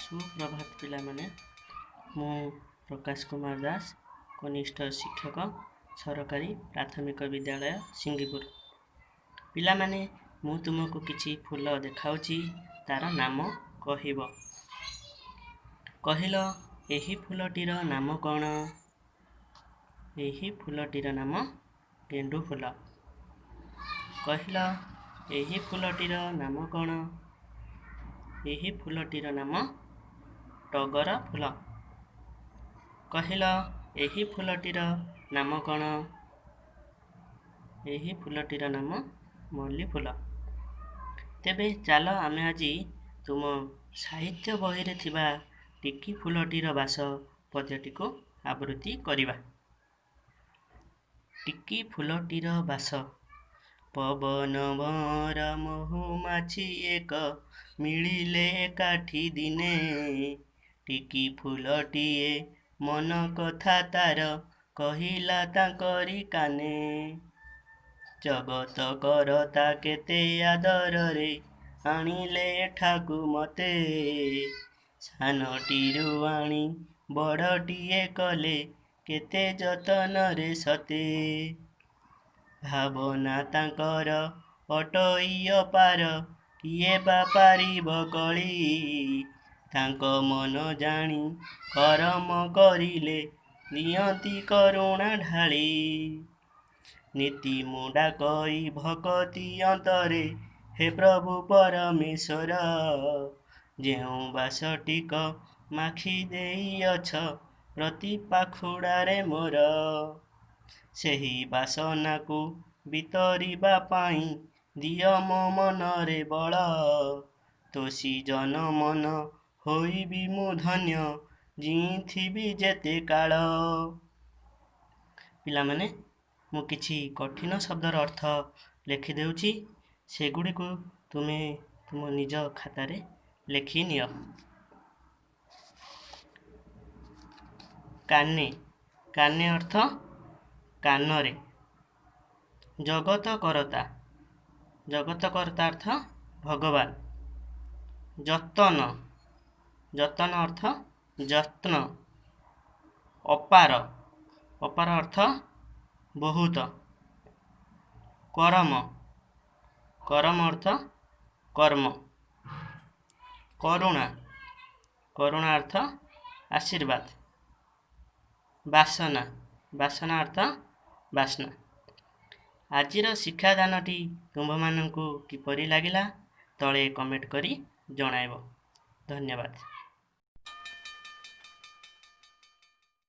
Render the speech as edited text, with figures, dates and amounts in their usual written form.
ସୁପ୍ରଭାତ ପିଲାମାନେ। ମୁଁ ପ୍ରକାଶ କୁମାର ଦାସ, କନିଷ୍ଠ ଶିକ୍ଷକ, ସରକାରୀ ପ୍ରାଥମିକ ବିଦ୍ୟାଳୟ, ସିଙ୍ଗିପୁର। ପିଲାମାନେ, ମୁଁ ତୁମକୁ କିଛି ଫୁଲ ଦେଖାଉଛି, ତାର ନାମ କହିବ। କହିଲ, ଏହି ଫୁଲଟିର ନାମ କ'ଣ? ଏହି ଫୁଲଟିର ନାମ ଗେଣ୍ଡୁ ଫୁଲ। କହିଲ, ଏହି ଫୁଲଟିର ନାମ କ'ଣ? ଏହି ଫୁଲଟିର ନାମ ଟଗର ଫୁଲ। କହିଲ, ଏହି ଫୁଲଟିର ନାମ କ'ଣ? ଏହି ଫୁଲଟିର ନାମ ମଲ୍ଲି ଫୁଲ। ତେବେ ଚାଲ, ଆମେ ଆଜି ତୁମ ସାହିତ୍ୟ ବହିରେ ଥିବା ଟିକି ଫୁଲଟିର ବାସ ପଦ୍ୟଟିକୁ ଆବୃତ୍ତି କରିବା। ଟିକି ଫୁଲଟିର ବାସ। ପବନ ଭଅଁର ମହୁମାଛି ଏକ ମିଳିଲେ ଏକାଠି ଦିନେ, ଟିକି ଫୁଲଟିଏ ମନ କଥା ତାର କହିଲା ତାଙ୍କରି କାନେ। ଜଗତ କରତା କେତେ ଆଦରରେ ଆଣିଲେ ଏଠାକୁ ମତେ, ସାନଟିରୁ ଆଣି ବଡ଼ଟିଏ କଲେ କେତେ ଯତନରେ ସତେ। ଭାବନା ତାଙ୍କର ଅଟଇ ଅପାର, କିଏ ବା ପାରିବ କଳି? ତାଙ୍କ ମନ ଜାଣି କରମ କରିଲେ ଦିଅନ୍ତି କରୁଣା ଢାଳି। ନିତି ମୁଁ ଡାକଇ ଭକତି ଅନ୍ତରେ, ହେ ପ୍ରଭୁ ପରମେଶ୍ୱର, ଯେଉଁ ବାସଟିକ ମାଖି ଦେଇଅଛ ପ୍ରତି ପାଖୁଡ଼ାରେ ମୋର, ସେହି ବାସନାକୁ ବିତରିବା ପାଇଁ ଦିଅ ମୋ ମନରେ ବଳ। ତୋଷି ଜନ ମନ ହୋଇବି ମୁଁ ଧନ୍ୟ ଜିଇଁଥିବି ଯେତେ କାଳ। ପିଲାମାନେ, ମୁଁ କିଛି କଠିନ ଶବ୍ଦର ଅର୍ଥ ଲେଖିଦେଉଛି, ସେଗୁଡ଼ିକୁ ତୁମେ ତୁମ ନିଜ ଖାତାରେ ଲେଖି ନିଅ। କାନେ, କାନେ ଅର୍ଥ କାନରେ। ଜଗତ କରତା, ଜଗତ କର୍ତ୍ତା ଅର୍ଥ ଭଗବାନ। ଯତନ, ଯତନ ଅର୍ଥ ଯତ୍ନ। ଅପାର, ଅପାର ଅର୍ଥ ବହୁତ। କରମ, କରମ ଅର୍ଥ କର୍ମ। କରୁଣା, କରୁଣା ଅର୍ଥ ଆଶୀର୍ବାଦ। ବାସନା, ବାସନା ଅର୍ଥ ବାସ୍ନା। ଆଜିର ଶିକ୍ଷାଦାନଟି ତୁମ୍ଭମାନଙ୍କୁ କିପରି ଲାଗିଲା, ତଳେ କମେଣ୍ଟ କରି ଜଣାଇବ। ଧନ୍ୟବାଦ।